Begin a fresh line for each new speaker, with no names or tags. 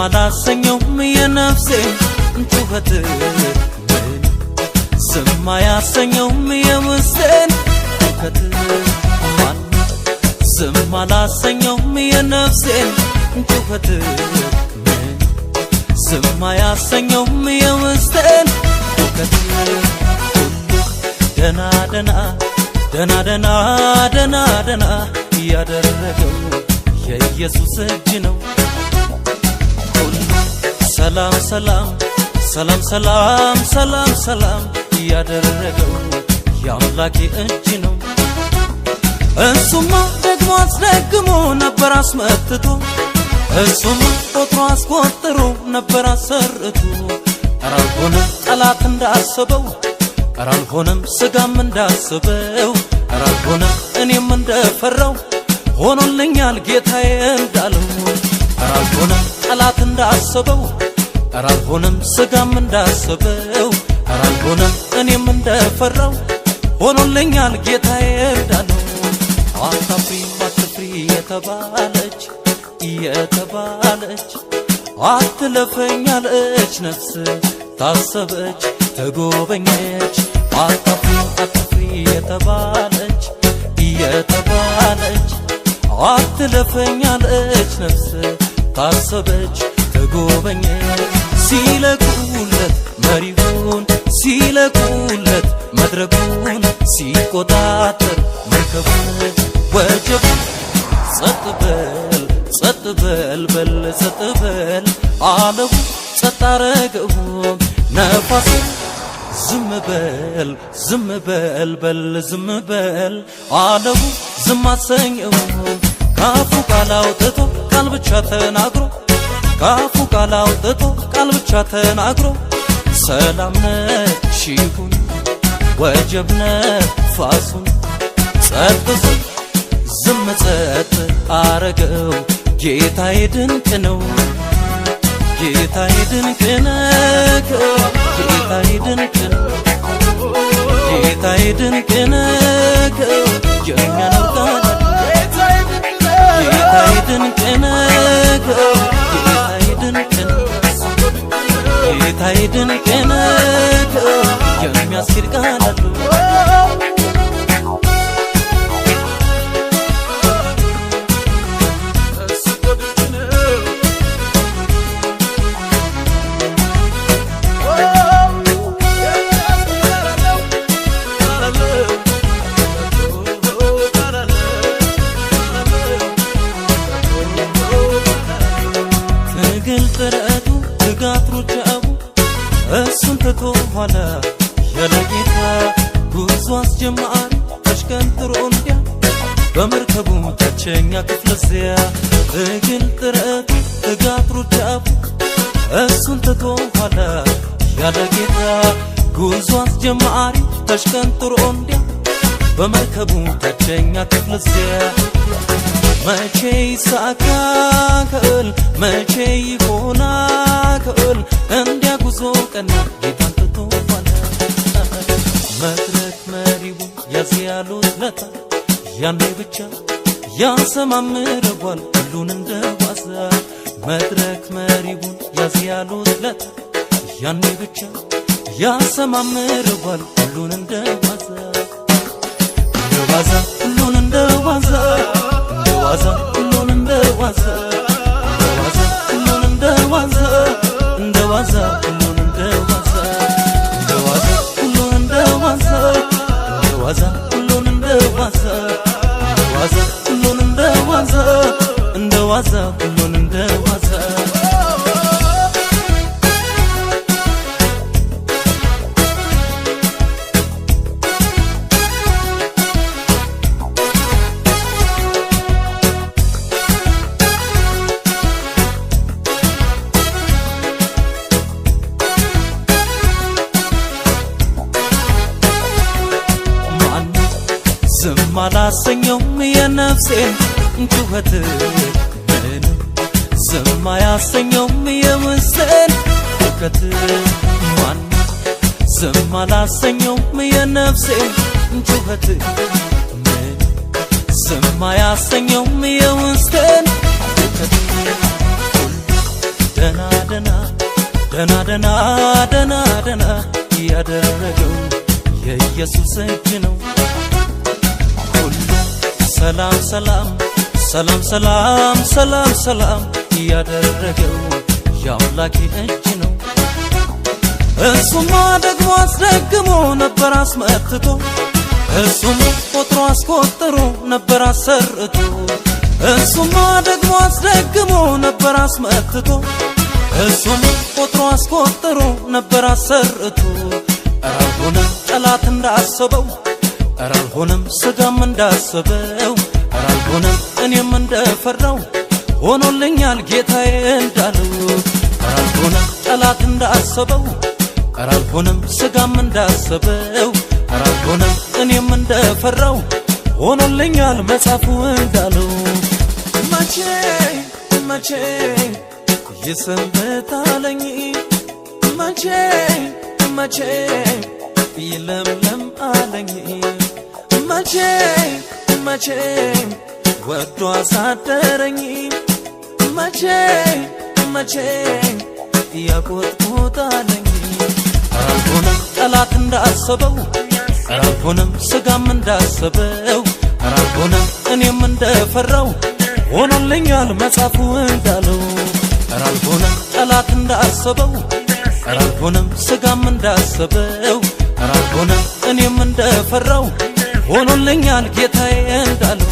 አላሰኘውም የነፍሴን ጩኸት፣ ምን ዝም አያሰኘውም የውስጤን ሁከት። ማን ዝም አላሰኘውም የነፍሴን ጩኸት፣ ምን ዝም አያሰኘውም የውስጤን ሁከት። ሁሉ ደና ደና ደና ደና ደና ደና ያደረገው የኢየሱስ እጅ ነው። ሁሉ ሰላም ሰላም ሰላም ሰላም ሰላም ሰላም ያደረገው የአምላኬ እጅ ነው። እሱማ ደግሞ አስደግሞ ነበር አስመትቶ፣ እሱማ ቆጥሮ አስቆጥሮ ነበር አሰርቶ። ኧረ አልሆነም ጠላት እንዳሰበው፣ ኧረ አልሆነም ስጋም እንዳሰበው፣ ኧረ አልሆነም እኔም እንደፈራው፣ ሆኖልኛል ጌታዬ እንዳለው። ኧረ አልሆነም ጠላት እንዳሰበው፣ ኧረ አልሆነም ስጋም እንዳሰበው፣ ኧረ አልሆነም እኔም እንደፈራው፣ ሆኖልኛል ጌታዬ እንዳለው። አታፍሪም አትፍሪ የተባለች የተባለች አትለፈኛለች ነፍስ ታሰበች ተጎበኘች። አታፍሪም አትፍሪ የተባለች የተባለች አትለፈኛለች ነፍስ ታሰበች ተጎበኘች። ሲለቁለት መሪውን፣ ሲለቁለት መድረኩን፣ ሲቆጣጠር መርከቡን፣ ወጀቡ ጸጥ በል ጸጥ በል በል ጸጥ በል አለው፣ ጸጥ አረገው። ነፋስ ዝም በል ዝም በል በል ዝም በል አለው፣ ዝም አሰኘው። ካፉ ቃል አውጥቶ ቃል ብቻ ተናግሮ፣ ካፉ ቃል አውጥቶ ቃል ብቻ ተናግሮ፣ ሰላም ነሽ ይሁን ወጀብ ነፋሱን ጸጥ ዝም ዝም ጸጥ አረገው። ጌታዬ ድንቅ ነው። ጌታዬ ድንቅ ነው። ጌታዬ ድንቅ ነው። ጌታዬ ድንቅ ነው። የሚያኖር ቃል ጌታዬ ድንቅ ነው። ጌታዬ ድንቅ ነው። ጌታዬ ድንቅ ነው። የሚያስኬድ ቃል አለው።
እሱ እኮ ድንቅ ነው። ቃል አለው፣ ቃል አለው፣ ቃል አለው፣
ትግል ጥረቱ ትጋት ሩጫው እሱን ትቶ ኋላ ያለ ጌታ ጉዞ አስጀማሪ ተሽቀንጥሮ እንዲያ በመርከቡ ታችኛ ክፍል እዚያ። ትግል ጥረቱ ትጋት ሩጫው እሱን ትቶ ኋላ ያለ ጌታ ጉዞ አስጀማሪ ተሽቀንጥሮ እንዲያ በመርከቡ ታችኛ ክፍል እዚያ። መቼ ይሳካል? መቼ ይሆናል? እንዲያ ጉዞ ቀና ጌታን ትቶ ኋላ። መድረክ መሪውን ያዝ ያሉት ለታ ያኔ ብቻ ያሰማምረዋል ሁሉን እንደ ዋዛ። መድረክ መሪውን ያዝ ያሉት ለታ ያኔ ብቻ ያሰማምረዋል ሁሉን እንደ ዋዛ፣ እንደ ዋዛ ሁሉን እንደ ዋዛ፣ እንደ ዋዛ ሁሉን እንደ ዋዛ፣ እንደ ዋዛ ሁሉን እንደ ዋዛ፣ እንደ ዋዛ ሁሉን እንደ ዋዛ፣ እንደ ዋዛ ሁሉን እንደ ዋዛ፣ እንደ ዋዛ ሁሉን እንደ ዋዛ፣ እንደ ዋዛ ሁሉን እንደ ዋዛ፣ እንደ ዋዛ ሁሉን እንደ ዋዛ። ማን ዝም አላሰኘውም የነፍሴን ጩኸት፣ ምን ዝም አያሰኘውም የውስጤን ሁከት። ማን ዝም አላሰኘውም የነፍሴን ጩኸት፣ ምን ዝም አያሰኘውም የውስጤን ሁከት። ሁሉ ደና ደና ደና ደና ደና ደና ደና ያደረገው የኢየሱስ እጅ ነው። ሁሉ ሰላም ሰላም ሰላም ሰላም ሰላም ሰላም ያደረገው የአምላኬ እጅ ነው። እሱማ ደግሞ አስደግሞ ነበር አስመትቶ፣ እሱማ ቆጥሮ አስቆጥሮ ነበር አሰርቶ፣ እሱማ ደግሞ አስደግሞ ነበር አስመትቶ፣ እሱማ ቆጥሮ አስቆጥሮ ነበር አሰርቶ። ኧረ አልሆነም ጠላት እንዳሰበው፣ ኧረ አልሆነም ስጋም እንዳሰበው፣ ኧረ አልሆነም እኔም እንደፈራው፣ ሆኖልኛል ጌታዬ እንዳለው። ኧረ አልሆነም ጠላት እንዳሰበው፣ ኧረ አልሆነም ስጋም እንዳሰበው፣ ኧረ አልሆነም እኔም እንደፈራው፣ ሆኖልኛል መጽሐፉ እንዳለው። መቼ መቼ ይሰንብታለኝ፣ መቼ መቼ ይለምለም አለኝ፣ መቼ መቼ ወዶ አሳደረኝ፣ መቼ መቼ ያቆጥቁጣለኝ። ኧረ አልሆነም ጠላት እንዳሰበው፣ ኧረ አልሆነም ስጋም እንዳሰበው፣ ኧረ አልሆነም እኔም እንደፈራው፣ ሆኖልኛል መጽሐፉ እንዳለው። ኧረ አልሆነም ጠላት እንዳሰበው፣ ኧረ አልሆነም ስጋም እንዳሰበው፣ ኧረ አልሆነም እኔም እንደፈራው፣ ሆኖልኛል ጌታዬ እንዳለው።